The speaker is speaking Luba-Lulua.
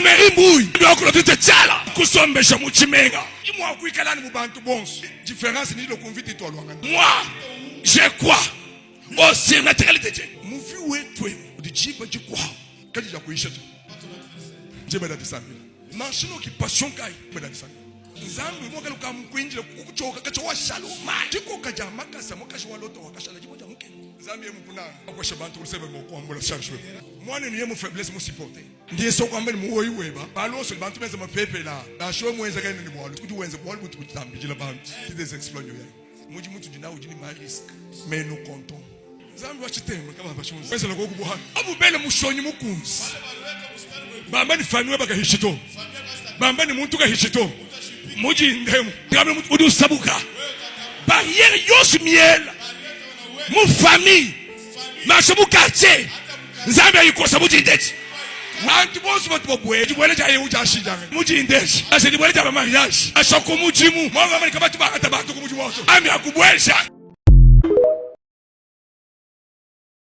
Emery Mbuyi Lwakulotute tshiala kusombesha mu tshimenga mua kuikala mu bantu bonso différence ni lokumvita itwalwangana moi je crois au surnaturel de Dieu muvi wetu udi jiba jikuabu kadi ja kuisha tu jiba da disambila nansha occupation kai jiba da disambila nzambi mwakala ukamukwinjila kukuchoka kacho washala umali chikoka ja makasa mukashi wa lota wakashala jimo ja mukele nzambi yemukunanga akwesha bantu kulusebe mokuambula charge mwana ni yemu faiblesse musupporter ndiye soko ambe ni muwoyi weba balonso bantu benza mapepela nasho mwenza kaine ni bwalu kuti wenza bwalu butu butambijila bantu des exploits nyoya muji mutu dina udi ni ma risque mais nous comptons nzambi wa chitembe kama bashunzi weza ko kubuha abu bele mushonyi mukunzi bamba ni famille bakahishito bamba ni muntu kahishito muji ndemu ngambe udi usabuka barrière yonso miela mu famille nansha mu quartier nzambe ayikosa mujindeji bantu bonso batu babuele dibuele dia yehu diashidanga mujindeji ashe dibuele dia bamariage asha ku mudimu mwavamanika batu bakata bantu ku mudimu wonso ambi akubuesha.